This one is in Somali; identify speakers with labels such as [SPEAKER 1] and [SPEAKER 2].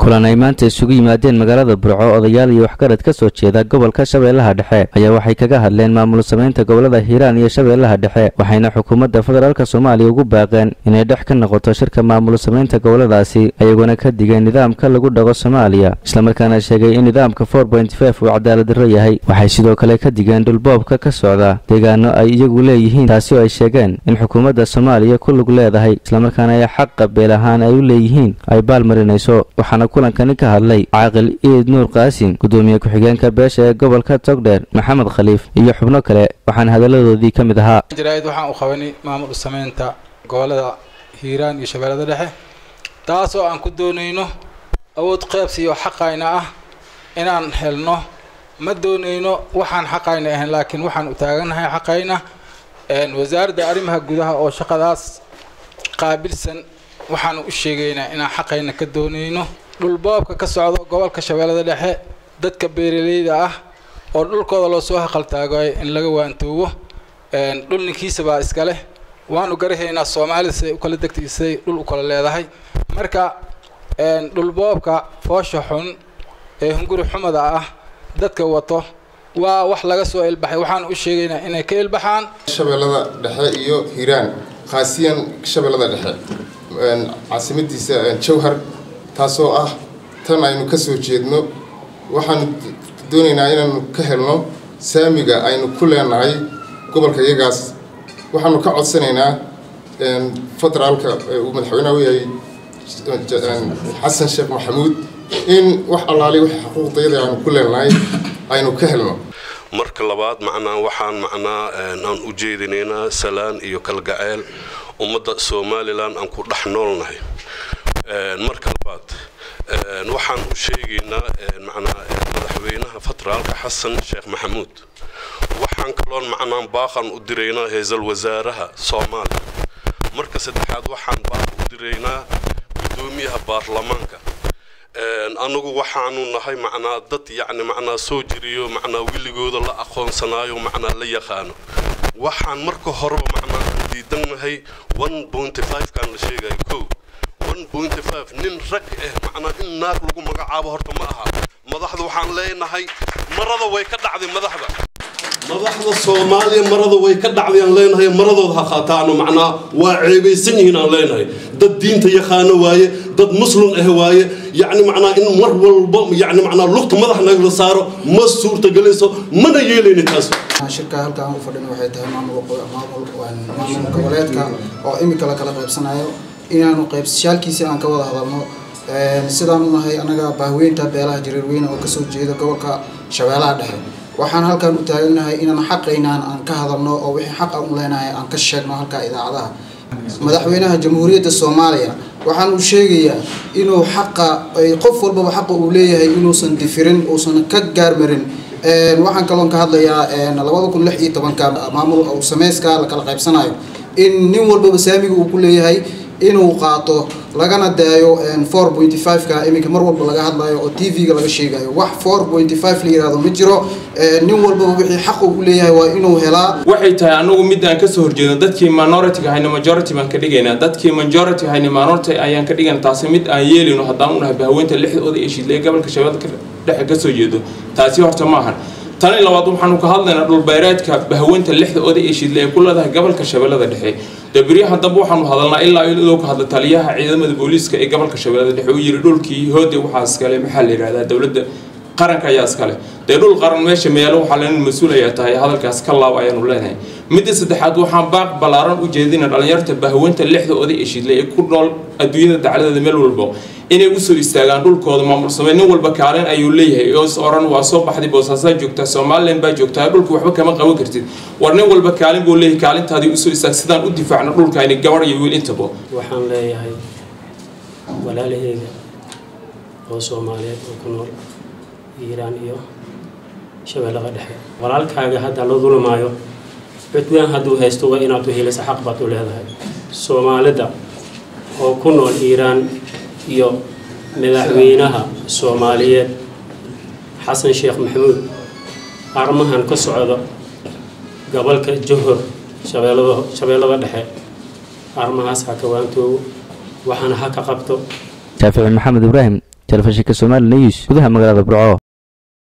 [SPEAKER 1] Kulan ay maanta isugu yimaadeen magaalada Burco odayaal iyo waxgarad ka soo jeeda gobolka Shabeellaha Dhexe ayaa waxay kaga hadleen maamul samaynta gobolada Hiiraan iyo Shabeellaha Dhexe, waxayna xukuumadda federaalka Soomaaliya ugu baaqeen inay dhex ka noqoto shirka maamul samaynta goboladaasi, ayaguna ka digeen nidaamka lagu dhaqo Soomaaliya, islamarkaana sheegay in nidaamka 4.5 uu cadaalad darro yahay. Waxay sidoo kale ka digeen dhulboobka ka socda deegaano ay iyagu leeyihiin, taasi oo ay sheegeen in xukuumadda Soomaaliya ku lug leedahay, islamarkaana ay xaqa beel ahaan ay u leeyihiin ay baalmarinayso. Waxaana kulankani ka hadlay Caaqil Iid Nuur Qaasim, gudoomiye ku-xigeenka beesha ee gobolka Togdheer Maxamed Khaliif iyo xubno kale, waxaana hadalladoodii ka mid ahaa:
[SPEAKER 2] Jaraa'id waxaan u qabanay maamul u sameynta gobolada Hiiraan iyo Shabeellada Dhexe, taasoo aan ku doonayno awood qaybsi oo xaqayna ah inaan helno. Ma doonayno waxaan xaqayna ahayn, laakiin waxaan u taagannahay xaqayna. Wasaaradda arrimaha gudaha oo shaqadaas qaabilsan waxaanu u sheegaynaa inaan xaqayna ka doonayno. Dhulboobka ka socdo gobolka Shabeellada Dhexe, dadka beeraleyda ah oo dhulkooda loo soo haqaltaagayo in laga waantoobo. Dhul ninkiisa baa iska leh, waanu garahaynaa Soomaalida siday u kala degtay, siday dhul u kala leedahay. Marka dhulboobka foosha xun ee hunguri xumada ah dadka wato waa wax laga soo ilbaxay. Waxaanu u sheegaynaa inay ka ilbaxaan.
[SPEAKER 3] Shabeellada Dhexe iyo Hiiraan, khaasiyan Shabeellada Dhexe caasimadiisa Jowhar, taasoo ah tan aynu ka soo jeedno, waxaanu doonaynaa inaanu ka helno saamiga aynu ku leenahay gobolka iyagaas. Waxaanu ka codsanaynaa federaalka uu madaxweynaha u yahay Xasan Sheekh Maxamuud in wax allaali wix xuquuqdayada aynu ku leenahay aynu ka helno.
[SPEAKER 4] Marka labaad, macnaa waxaan macnaa aan u jeedinaynaa salaan iyo kalgaceel ummadda Somalilan aan ku dhex noolnahay. Marka labaad, waxaan u sheegaynaa macnaa madaxweynaha federaalka Xasan Sheekh Maxamuud. Waxaan kaloon macnaa baaqan u diraynaa heesal wasaaraha Soomaaliya. Marka saddexaad, waxaan baaq u diraynaa gudoomiyaha baarlamaanka. Anagu waxaanu nahay macnaa dad yacni macnaa soo jiriyo, macnaa wiligooda la aqoonsanaayo, macnaa la yaqaano. Waxaan marka horeba macnaa aan diidannahay 1.5 kan la sheegayo. Kow, 1.5 nin rag ah macnaa in naag lagu magacaabo horta ma aha. Madaxda waxaan leenahay marada way ka dhacday. Madaxda Soomaaliya marada way ka dhacday aan leenahay, maradooda ha qaataano. Macnaa waa ceebaysan yihiin aan leenahay. Dad diinta yaqaano waaye, dad muslim ah waaye. Yacni macnaa in mar walba yacni macnaa lugta madax nagala saaro ma suurtagelayso, mana yeelayna taas.
[SPEAKER 5] Shirka halka aan u fadhino waxay tahay maamul goboleedka oo imika la kala qaybsanayo, inaanu qaybsashaalkiisi aan ka wada hadalno. Sidaan u nahay annaga baahweynta beelaha Jareerweyne oo kasoo jeeda gobolka Shabeellaha Dhexe, waxaan halkan u taagannahay inaan xaqaynaan aan ka hadalno oo wixii xaq aan u leenahay aan ka sheegno halka idaacadaha. Madaxweynaha Jamhuuriyadda Soomaaliya waxaan uu sheegayaa inuu xaqa ay qof walbaba xaqa uu leeyahay inuusan difirin, uusan ka gaarmarin. Waxaan kaloon ka hadlayaa 2016-ka maamul sameyska la kala qaybsanayo, in nin walbaba saamiga uu ku leeyahay inuu qaato, lagana daayo 4.5-ka iminka mar walba laga hadlayo oo TV-ga laga sheegayo. Wax 4.5 la yihahdo ma jiro. Nin walbaba wixii xaq uu leeyahay waa inuu helaa.
[SPEAKER 6] Waxay tahay anagu mid aan kasoo horjeedno. Dadkii minority-ga hayna majority baan ka dhigaynaa, dadkii majority hayna minority ayaan ka dhigaynaa. Taasi mid aan yeelino haddaan u nahay bahaweynta lixda oday ee Shiidle ee gobolka Shabeellada Dhexe kasoo jeedo, taasi horta ma ahan. Tani labaad, waxaanu ka hadlaynaa dhulbayreedka bahaweynta lixda oday ee Shiidle ee ku leedahay gobolka Shabeellada Dhexe. Dabriyahan dambe waxaanu hadalnaa ilaa iyadoo ka hadla taliyaha ciidamada booliiska ee gobolka Shabeellada Dhexe uu yiri dhulkii hoode waxaa iskale, maxaa la yidhahdaa, dowladda qaranka ayaa iskale. Dee dhul qaran meesha meelo waxaa leen mas-uul ayaa tahay, hadalkaas ka laab ayaanu leenahay. Midda saddexaad, waxaan baaq ballaaran u jeedina dhalinyarta bahaweynta lixda oday ee Shiidle ee ku nool adduunyada dacladeeda meel walbo inay usoo istaagaan dhulkooda maamul samey. Nin walba kaalin ayuu leeyahay oo is oran waa soo baxday, Boosaasaa joogtaa, Somaliland baa joogtaa, dhulka waxba kama qaban kartid. War nin walba kaalin buu leeyahay, kaalintaadii usoo istaag sidaan u difaacno dhulkayni, gabarh iyo wiil intaba.
[SPEAKER 7] Waxaan leeyahay walaalaheyga oo Soomaaliyeed oo ku nool Hiiraan iyo Shabeellada Dhexe, walaalkaaga hadda la dulmaayo, cudwaan hadduu haysto waa inaad u helisa, xaq baad u leedahay. Soomaalida oo ku nool Iiraan iyo madaxweynaha Soomaaliyeed Xasan Sheekh Maxamuud, arrimahan ka socda gobolka Johor, Shabeellada Dhexe, arrimahaas ha kawaantoogo, waxaana ha ka qabto.
[SPEAKER 1] Shaafici Maxamed Ibraahim, Telefishinka Somali News, gudaha magaalada Burco.